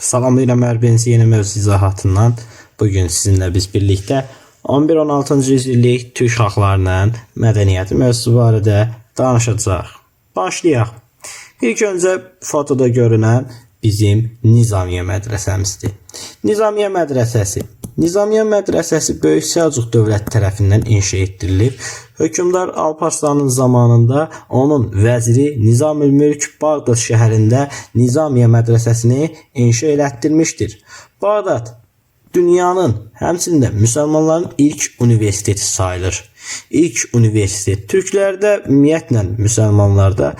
Salamlayıram hər birinizi yeni mövzu izahatından. Bugün sizinlə biz birlikdə 11-16-cı yüzillik türk xalqlarının mədəniyyəti mövzusu barədə danışacağıq. Başlayaq. İlk öncə fotoda görünən bizim Nizamiye mədrəsəmizdir. Nizamiye mədrəsəsi. Nizamiye mədrəsəsi Böyük Səlcuq dövləti tərəfindən inşa etdirilib. Hökmdar Alparslanın zamanında onun vəziri Nizamül-Mülk Bağdad şəhərində Nizamiye mədrəsəsini inşa elətdirmişdir. Bağdad dünyanın, həmçinin də müsəlmanların ilk universiteti sayılır. İlk universitet türklərdə, ümumiyyətlə müsəlmanlarda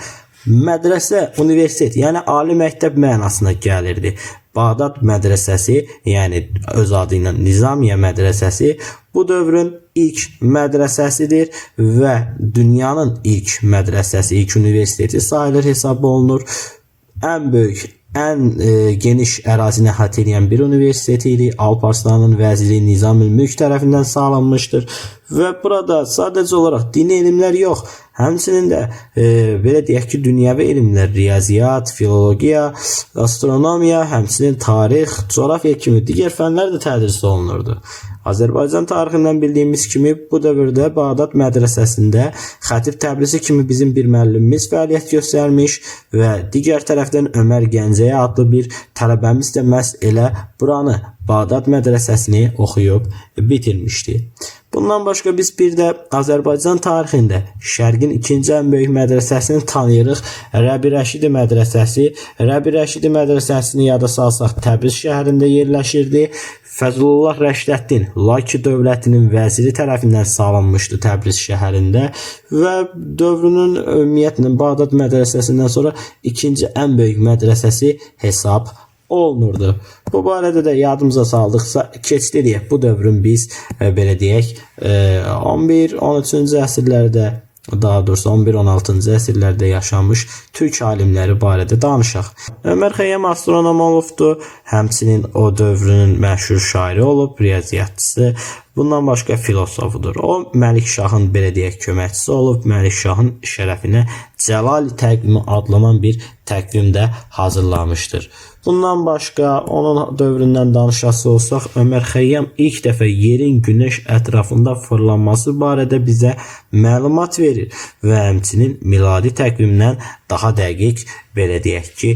mədrəsə, universitet, yəni ali məktəb mənasına gəlirdi. Bağdad mədrəsəsi, yəni öz adı ilə Nizamiye mədrəsəsi bu dövrün ilk mədrəsəsidir və dünyanın ilk mədrəsəsi, ilk universiteti sayılır, hesab olunur. Ən böyük, ən geniş ərazini əhatə edən bir universitet idi. Alparslanın vəziri Nizamül-Mülk tərəfindən sağlanmışdır və burada sadəcə olaraq dini elmlər yox, həmçinin də belə deyək ki, dünyəvi elmlər, riyaziyyat, filologiya, astronomiya, həmçinin tarix, coğrafiya kimi digər fənlər də tədris olunurdu. Azərbaycan tarixindən bildiyimiz kimi bu dövrdə Bağdad mədrəsəsində Xətib Təbrizi kimi bizim bir müəllimimiz fəaliyyət göstərmiş və digər tərəfdən Ömər Gəncəyi adlı bir tələbəmiz də məhz elə buranı, Bağdad mədrəsəsini oxuyub bitirmişdi. Bundan başqa biz bir də Azərbaycan tarixində Şərqin ikinci ən böyük mədrəsəsini tanıyırıq. Rəbi Rəşidi mədrəsəsi. Rəbi Rəşidi mədrəsəsini yada salsaq Təbriz şəhərində yerləşirdi. Fəzlullah Rəşdəddin Laki dövlətinin vəziri tərəfindən salınmışdı Təbriz şəhərində və dövrünün ümumiyyətlə Bağdad mədrəsəsindən sonra ikinci ən böyük mədrəsəsi hesab olunurdu. Bu barədə də yadımıza saldıqsa keçdi deyək. Bu dövrün biz belə deyək 11-13-cü əsrlərdə, daha doğrusu 11-16-cı əsrlərdə yaşamış türk alimləri barədə danışaq. Ömər Xəyyam astronom olubdu, həmçinin o dövrünün məşhur şairi olub, riyaziyyatçısı, bundan başqa filosofudur. O Məlik Şahın belə deyək köməkçisi olub, Məlik Şahın şərəfinə Cəlali təqvimi adlanan bir təqvim də hazırlamışdır. Bundan başqa onun dövründən danışası olsaq, Ömər Xəyyam ilk dəfə yerin günəş ətrafında fırlanması barədə bizə məlumat verir və həmçinin miladi təqvimdən daha dəqiq belə deyək ki,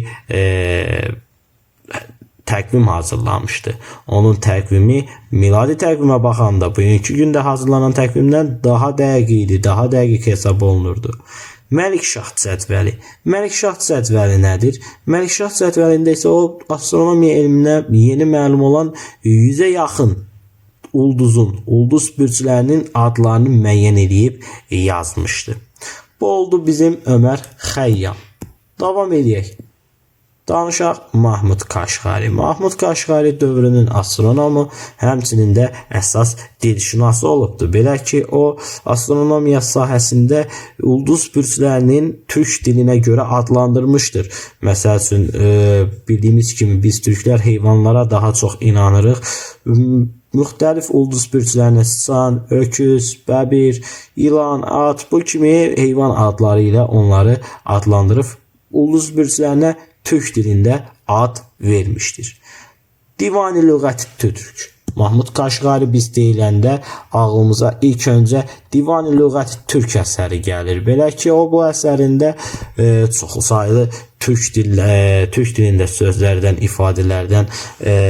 təqvim hazırlamışdı. Onun təqvimi miladi təqvimə baxanda bugünkü gündə hazırlanan təqvimdən daha dəqiq idi, daha dəqiq hesab olunurdu. Məlikşah cədvəli. Məlikşah cədvəli nədir? Məlikşah cədvəlində isə o astronomiya elminə yeni məlum olan 100-ə yaxın ulduzun, ulduz bürclərinin adlarını müəyyən edib yazmışdı. Bu oldu bizim Ömər Xəyyam. Davam edək. Danışaq Mahmud Kaşqari. Mahmud Kaşqari dövrünün astronomu, həmçinin də əsas dilşünası olubdur. Belə ki, o astronomiya sahəsində ulduz bürclərinin türk dilinə görə adlandırmışdır. Məsəl üçün, bildiyimiz kimi biz türklər heyvanlara daha çox inanırıq. Müxtəlif ulduz bürclərinə sıçan, öküz, bəbir, ilan, at bu kimi heyvan adları ilə onları adlandırıb ulduz bürclərinə türk dilində ad vermişdir. Divani Lüğət Türk. Mahmud Kaşqari biz deyiləndə ağlımıza ilk öncə Divani Lüğət Türk əsəri gəlir. Belə ki, o bu əsərində çoxlu saylı türk dilində sözlərdən, ifadələrdən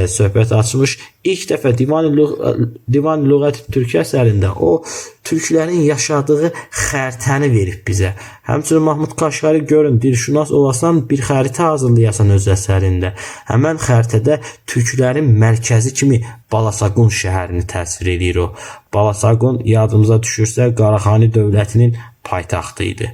söhbət açmış. İlk dəfə Divani Lüğət Türk əsərində o türklərin yaşadığı xəritəni verib bizə. Həmçinin Mahmud Kaşqari görün, dilşünas olasan bir xəritə hazırlayasan öz əsərində. Həmən xəritədə türklərin mərkəzi kimi Balasaqun şəhərini təsvir eləyir o. Balasaqun yadımıza düşürsə Qaraxani dövlətinin paytaxtı idi.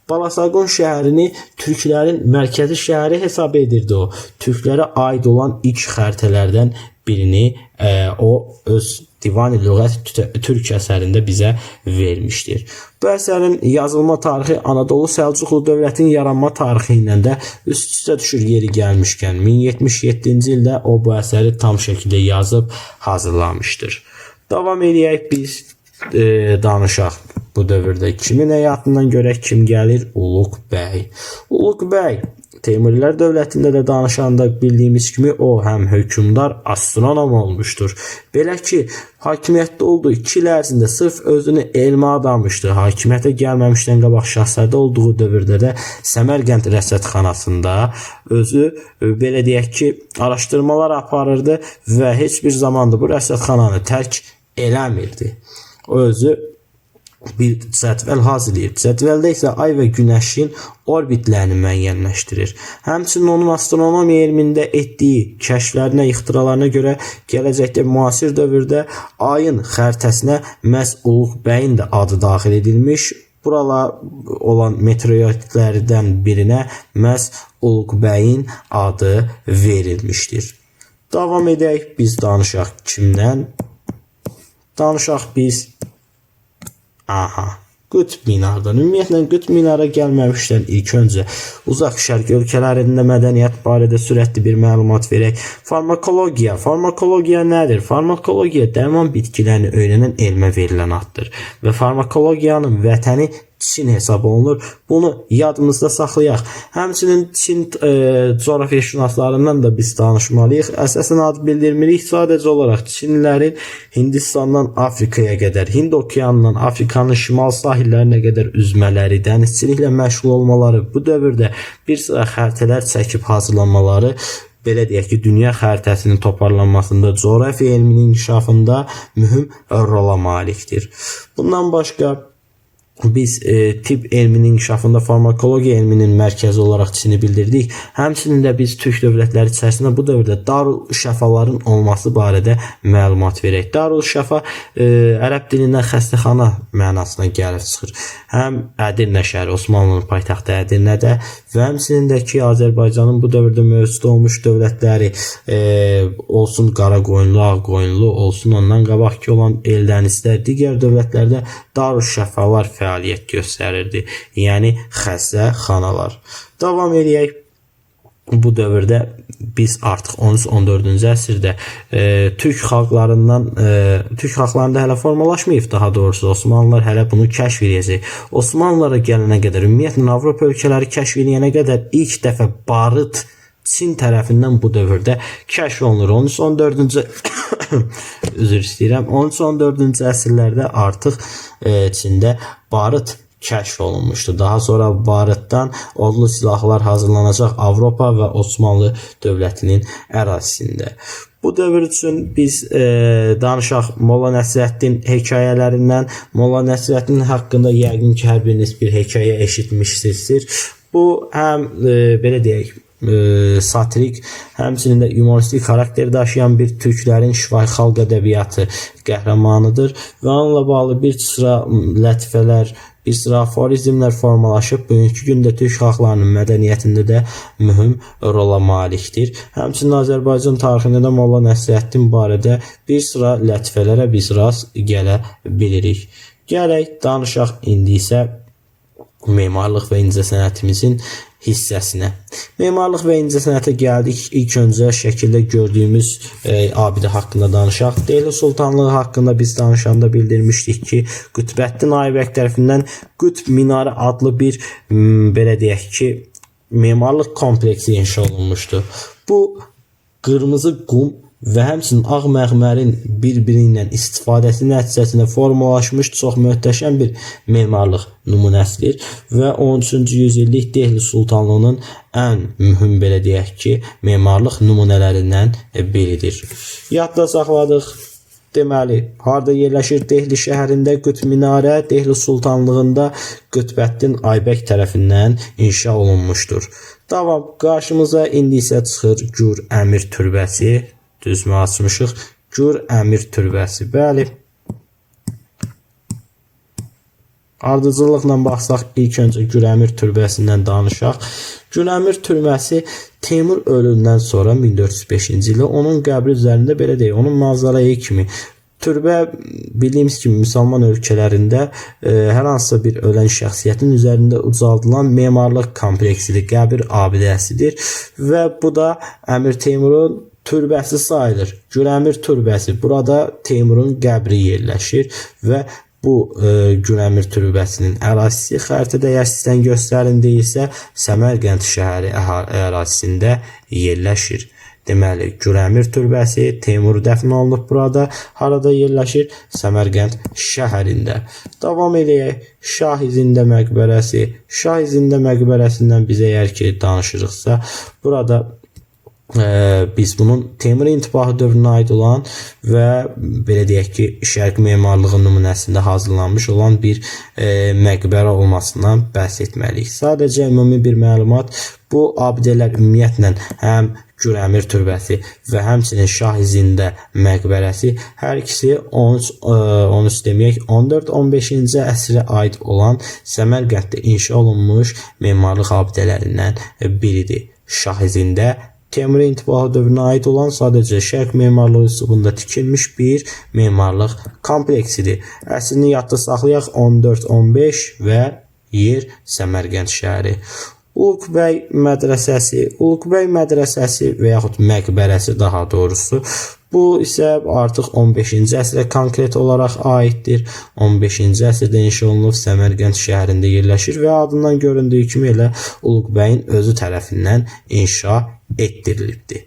Balasaqun şəhərini türklərin mərkəzi şəhəri hesab edirdi o. Türklərə aid olan ilk xəritələrdən birini o öz Divani Lüğət Türk əsərində bizə vermişdir. Bu əsərin yazılma tarixi Anadolu Səlcuqlu dövlətinin yaranma tarixi ilə də üst-üstə düşür yeri gəlmişkən. 1077-ci ildə o bu əsəri tam şəkildə yazıb hazırlamışdır. Davam eləyək biz danışaq. Bu dövrdə kimin həyatından görək kim gəlir? Uluq bəy. Uluq bəy Teymurilər dövlətində də danışanda bildiyimiz kimi o həm hökmdar, astronom olmuşdur. Belə ki, hakimiyyətdə olduğu 2 il ərzində sırf özünü elmə adamışdı. Hakimiyyətə gəlməmişdən qabaq şahzadə olduğu dövrdə də Səmərqənd rəsədxanasında özü belə deyək ki, araşdırmalar aparırdı və heç bir zaman da bu rəsədxananı tərk eləmirdi. O özü bir cədvəl hazırlayır. Cədvəldə isə ay və günəşin orbitlərini müəyyənləşdirir. Həmçinin onun astronomiya elmində etdiyi kəşflərinə, ixtiralarına görə gələcəkdə müasir dövrdə ayın xəritəsinə məhz Uluq bəyin də adı daxil edilmiş. Buralar olan meteoritlərdən birinə məhz Uluq bəyin adı verilmişdir. Davam edək, biz danışaq kimdən? Danışaq biz Qütb minardan. Ümumiyyətlə Qütb minara gəlməmişdən ilk öncə Uzaq Şərq ölkələrində mədəniyyət barədə sürətli bir məlumat verək. Farmakologiya. Farmakologiya nədir? Farmakologiya dərman bitkilərini öyrənən elmə verilən addır və farmakologiyanın vətəni Çin hesab olunur. Bunu yadımızda saxlayaq. Həmçinin Çin coğrafiyaşünaslarından da biz danışmalıyıq. Əsasən ad bildirmirik. Sadəcə olaraq Çinlilərin Hindistandan Afrikaya qədər, Hind okeanından Afrikanın şimal sahillərinə qədər üzmələri, dənizçiliklə məşğul olmaları, bu dövrdə bir sıra xəritələr çəkib hazırlanmaları, belə deyək ki, dünya xəritəsinin toparlanmasında, coğrafiya elminin inkişafında mühüm rola malikdir. Bundan başqa biz tibb elminin inkişafında farmakologiya elminin mərkəzi olaraq Çini bildirdik. Həmçinin də biz türk dövlətləri içərisində bu dövrdə Darül Şəfaların olması barədə məlumat verək. Darül Şəfa ərəb dilindən xəstəxana mənasına gəlib çıxır. Həm Ədirnə şəhəri, Osmanlının paytaxtı Ədirnədə və həmçinin də ki, Azərbaycanın bu dövrdə mövcud olmuş dövlətləri olsun Qaraqoyunlu, Ağqoyunlu, olsun ondan qabaqki olan Eldənizlər, digər dövlətlərdə Darül Şəfalar fəaliyyət göstərirdi. Yəni xəstəxanalar. Davam eləyək. Bu dövrdə biz artıq 13-14-cü əsrdə türk xalqlarından türk xalqlarında hələ formalaşmayıb, daha doğrusu Osmanlılar hələ bunu kəşf edəcək. Osmanlılara gələnə qədər, ümumiyyətlə Avropa ölkələri kəşf edənə qədər ilk dəfə barıt Çin tərəfindən bu dövrdə kəşf olunur. 13-14-cü üzr istəyirəm. 13-14-cü əsrlərdə artıq Çində barıt kəşf olunmuşdu. Daha sonra barıtdan odlu silahlar hazırlanacaq Avropa və Osmanlı dövlətinin ərazisində. Bu dövr üçün biz danışaq Molla Nəsrəddin hekayələrindən. Molla Nəsrəddin haqqında yəqin ki, hər biriniz bir hekayə eşitmişsinizdir. Bu həm belə deyək, satirik, həmçinin də yumoristik xarakter daşıyan bir türklərin şifahi xalq ədəbiyyatı qəhrəmanıdır və onunla bağlı bir sıra lətifələr, bir sıra aforizmlər formalaşıb, bugünkü gündə türk xalqlarının mədəniyyətində də mühüm rola malikdir. Həmçinin Azərbaycan tarixində də Molla Nəsrəddin barədə bir sıra lətifələrə biz rast gələ bilirik. Gələk danışaq indi isə memarlıq və incəsənətimizin hissəsinə. Memarlıq və incəsənətə gəldik. İlk öncə şəkildə gördüyümüz abidə haqqında danışaq. Dehli Sultanlığı haqqında biz danışanda bildirmişdik ki, Qütbəddin Aybək tərəfindən Qütb Minarı adlı bir belə deyək ki, memarlıq kompleksi inşa olunmuşdu. Bu qırmızı qum və həmçinin ağ məğmərin bir-biri ilə istifadəsi nəticəsində formalaşmış çox möhtəşəm bir memarlıq nümunəsidir və 13-cü yüzillik Dehli Sultanlığının ən mühüm belə deyək ki, memarlıq nümunələrindən biridir. Yadda saxladıq. Deməli, harda yerləşir? Dehli şəhərində Qütb Minarə Dehli Sultanlığında Qütbəddin Aybək tərəfindən inşa olunmuşdur. Davam, qarşımıza indi isə çıxır Gür Əmir türbəsi. Düzmə açmışıq. Gür Əmir türbəsi. Bəli. Ardıcıllıqla baxsaq, ilk öncə Gür Əmir türbəsindən danışaq. Gür Əmir türbəsi Teymur ölümündən sonra 1405-ci ildə onun qəbri üzərində belə deyək, onun mavzoleyi kimi türbə bildiyimiz kimi müsəlman ölkələrində hər hansısa bir ölən şəxsiyyətin üzərində ucaldılan memarlıq kompleksidir, qəbir abidəsidir və bu da Əmir Teymurun türbəsi sayılır. Gür Əmir türbəsi. Burada Teymurun qəbri yerləşir və Bu Gürəmir türbəsinin ərazisi xəritədə əgər sizdən göstərin deyilsə, Səmərqənd şəhəri ərazisində yerləşir. Deməli, Gürəmir türbəsi Teymur dəfn olunub burada. Harada yerləşir? Səmərqənd şəhərində. Davam eləyək. Şah İzində məqbərəsi. Şah İzində məqbərəsindən biz əgər ki danışırıqsa, burada biz bunun Teymur intibahı dövrünə aid olan və belə deyək ki, şərq memarlığı nümunəsində hazırlanmış olan bir məqbərə olmasından bəhs etməliyik. Sadəcə ümumi bir məlumat, bu abidələr ümumiyyətlə həm Gürəmir türbəsi və həmçinin Şah İzində məqbərəsi hər ikisi 13 deməyək 14-15-ci əsrə aid olan Səmərqənddə inşa olunmuş memarlıq abidələrindən biridir. Şah İzində Teymuri intibahı dövrünə aid olan sadəcə şərq memarlığı üslubunda tikilmiş bir memarlıq kompleksidir. Əsrini yadda saxlayaq 14-15 və yer Səmərqənd şəhəri. Uluqbəy mədrəsəsi, Uluqbəy mədrəsəsi və yaxud məqbərəsi daha doğrusu. Bu isə artıq 15-ci əsrə konkret olaraq aiddir. 15-ci əsrdə inşa olunub, Səmərqənd şəhərində yerləşir və adından göründüyü kimi elə Uluqbəyin özü tərəfindən inşa etdirilibdir.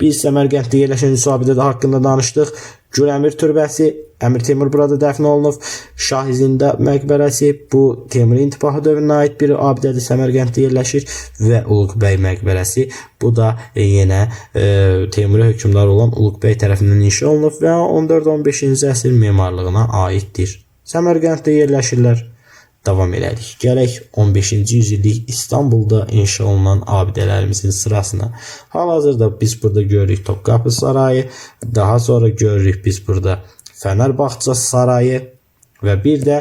Biz Səmərqənddə yerləşən üç abidə də haqqında danışdıq. Gürəmir türbəsi, Əmir Teymur burada dəfn olunub. Şah İzində məqbərəsi, bu Teymuri intibahı dövrünə aid bir abidədir, Səmərqənddə yerləşir və Uluqbəy məqbərəsi, bu da yenə Teymuri hökmdarı olan Uluqbəy tərəfindən inşa olunub və 14-15-ci əsr memarlığına aiddir. Səmərqənddə yerləşirlər. Davam elədik. Gələk 15-ci yüzillik İstanbulda inşa olunan abidələrimizin sırasına. Hal-hazırda biz burada görürük Topkapı Sarayı, daha sonra görürük biz burada Fənərbağça Sarayı və bir də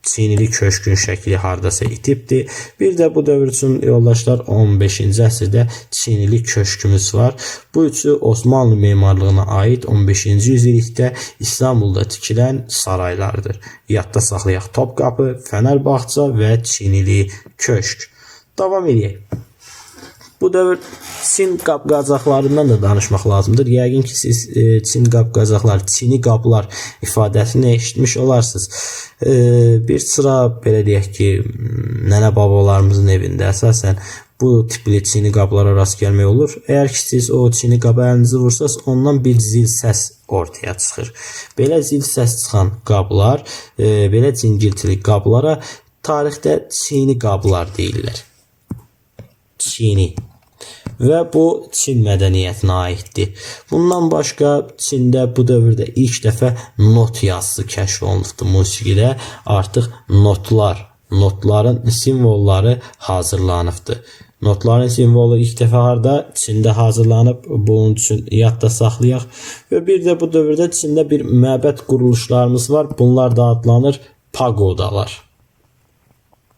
Çinili köşkün şəkli hardasa itibdir. Bir də bu dövr üçün yoldaşlar 15-ci əsrdə Çinili köşkümüz var. Bu üçü Osmanlı memarlığına aid 15-ci yüzillikdə İstanbulda tikilən saraylardır. Yadda saxlayaq: Topkapı, Fənərbağça və Çinili köşk. Davam edək. Bu dövr Çin qab-qacaqlarından da danışmaq lazımdır. Yəqin ki, siz Çin qab-qacaqlar, Çini qablar ifadəsini eşitmiş olarsınız. Bir sıra belə deyək ki, nənə babalarımızın evində əsasən bu tipli çini qablara rast gəlmək olur. Əgər ki, siz o çini qaba əlinizi vursaz, ondan bir zil səs ortaya çıxır. Belə zil səs çıxan qablar, belə cingiltili qablara tarixdə çini qablar deyirlər. Çini. Və bu Çin mədəniyyətinə aiddir. Bundan başqa Çində bu dövrdə ilk dəfə not yazısı kəşf olunubdur. Musiqidə artıq notların simvolları hazırlanıbdır. Notların simvolu ilk dəfə harda? Çində hazırlanıb. Bunun üçün yadda saxlayaq. Və bir də bu dövrdə Çində bir məbəd quruluşlarımız var. Bunlar da adlanır pagodalar.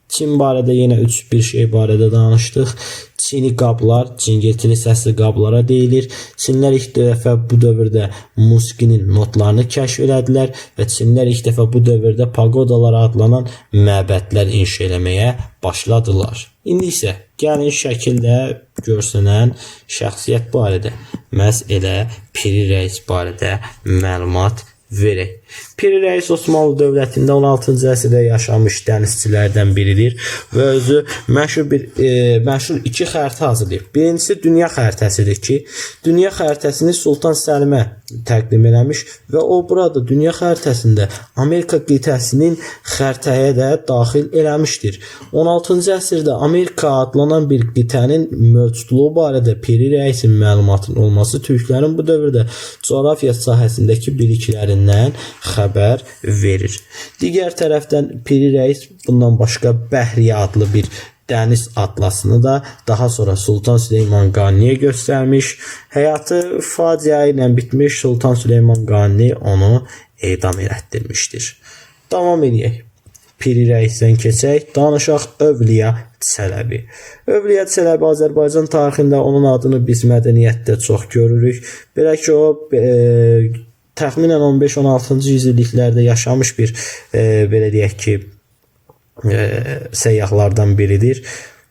Çin barədə yenə üç bir şey barədə danışdıq. Çini qablar, cingiltili səsli qablara deyilir. Çinlər ilk dəfə bu dövrdə musiqinin notlarını kəşf elədilər və Çinlər ilk dəfə bu dövrdə pagodalar adlanan məbədlər inşa eləməyə başladılar. İndi isə gəlin şəkildə görsənən şəxsiyyət barədə, məhz elə Piri Rəis barədə məlumat verək. Piri Rəis Osmanlı dövlətində 16-cı əsrdə yaşamış dənizçilərdən biridir və özü məşhur iki xəritə hazırlayıb. Birincisi dünya xəritəsidir ki, dünya xəritəsini Sultan Səlimə təqdim eləmiş və o burada dünya xəritəsində Amerika qitəsinin xəritəyə də daxil eləmişdir. 16-cı əsrdə Amerika adlanan bir qitənin mövcudluğu barədə Piri Rəisin məlumatının olması türklərin bu dövrdə coğrafiya sahəsindəki biliklərindən xəbər verir. Digər tərəfdən Piri Rəis bundan başqa Bəhriyə adlı bir dəniz atlasını da daha sonra Sultan Süleyman Qanuniyə göstərmiş. Həyatı faciə ilə bitmiş. Sultan Süleyman Qanuni onu edam elətdirmişdir. Davam edək. Piri Rəisdən keçək, danışaq Övliya Çələbi. Övliya Çələbi Azərbaycan tarixində onun adını biz mədəniyyətdə çox görürük. Belə ki, o təxminən 15-16-cı yüzilliklərdə yaşamış bir belə deyək ki, səyyahlardan biridir.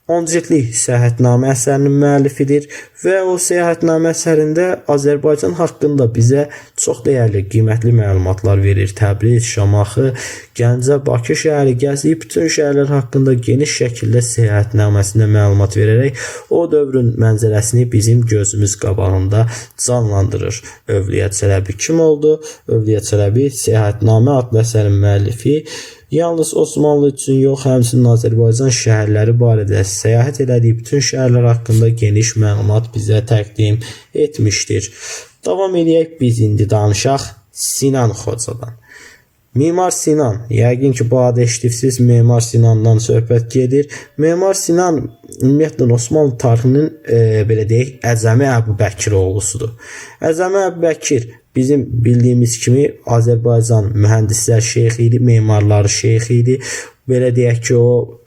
10 cildlik Səyahətnamə əsərinin müəllifidir və o Səyahətnamə əsərində Azərbaycan haqqında bizə çox dəyərli, qiymətli məlumatlar verir. Təbriz, Şamaxı, Gəncə, Bakı şəhəri gəzdiyi bütün şəhərlər haqqında geniş şəkildə səyahətnaməsində məlumat verərək o dövrün mənzərəsini bizim gözümüz qabağında canlandırır. Övliya Çələbi kim oldu? Övliya Çələbi Səyahətnamə adlı əsərin müəllifi. Yalnız Osmanlı üçün yox, həmçinin Azərbaycan şəhərləri barədə səyahət elədiyi bütün şəhərlər haqqında geniş məlumat bizə təqdim etmişdir. Davam eləyək, biz indi danışaq Sinan Xocadan. Mimar Sinan, yəqin ki bu adı eşidibsiz, Memar Sinandan söhbət gedir. Memar Sinan ümumiyyətlə Osmanlı tarixinin belə deyək, Əcəmi Əbubəkir oğlusudur. Əcəmi Əbubəkir bizim bildiyimiz kimi Azərbaycan mühəndislər şeyxi idi, memarları şeyxi idi. Belə deyək ki, o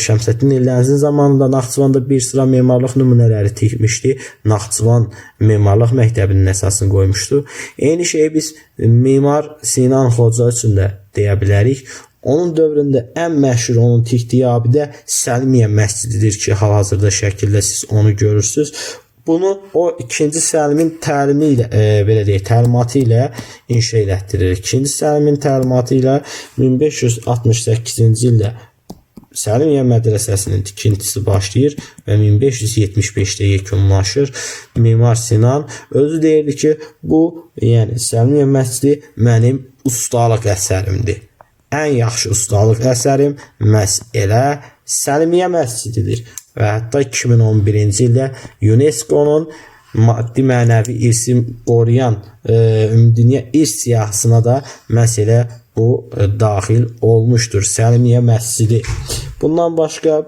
Şəmsəddin Eldənizin zamanında Naxçıvanda bir sıra memarlıq nümunələri tikmişdi. Naxçıvan memarlıq məktəbinin əsasını qoymuşdu. Eyni şeyi biz Memar Sinan Xoca üçün də deyə bilərik. Onun dövründə ən məşhur onun tikdiyi abidə Səlmiyə məscididir ki, hal-hazırda şəkildə siz onu görürsüz. Bunu o 2-ci Səlimin təlimi ilə, belə deyək, təlimatı ilə inşa elətdirir. 2-ci Səlimin təlimatı ilə 1568-ci ildə Səlimiyə mədrəsəsinin tikintisi başlayır və 1575-də yekunlaşır. Mimar Sinan özü deyirdi ki, bu, yəni Səlimiyə məscidi mənim ustalıq əsərimdir. Ən yaxşı ustalıq əsərim məhz elə Səlimiyə məscididir. Və hətta 2011-ci ildə UNESCO-nun maddi mənəvi irsi qoruyan ümumdünya irs siyahısına da məhz elə bu daxil olmuşdur. Səlimiyə məscidi. Bundan başqa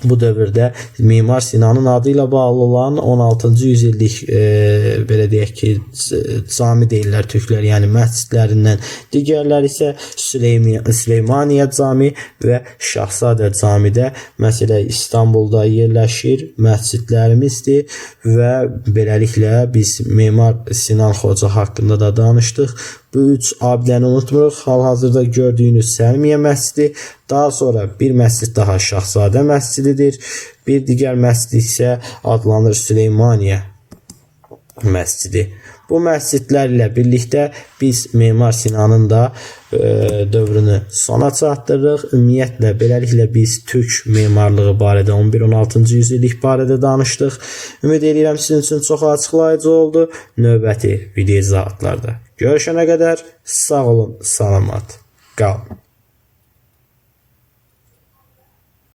bu dövrdə Mimar Sinanın adı ilə bağlı olan 16-cı yüzillik belə deyək ki, cami deyirlər türklər, yəni məscidlərindən, digərləri isə Süleymaniyə Cami və Şahzadə Camidə, məsələ İstanbulda yerləşir məscidlərimizdir və beləliklə biz Memar Sinan Xoca haqqında da danışdıq. Bu üç abidəni unutmuruq. Hal-hazırda gördüyünüz Səlmiyə məscidi, daha sonra bir məscid daha Şahzadə məscididir. Bir digər məscid isə adlanır Süleymaniyə məscidi. Bu məscidlər ilə birlikdə biz Memar Sinanın da dövrünü sona çatdırırıq. Ümumiyyətlə beləliklə biz türk memarlığı barədə 11-16-cı yüzillik barədə danışdıq. Ümid edirəm sizin üçün çox açıqlayıcı oldu. Növbəti video izahatlarda görüşənə qədər sağ olun, salamat qalın.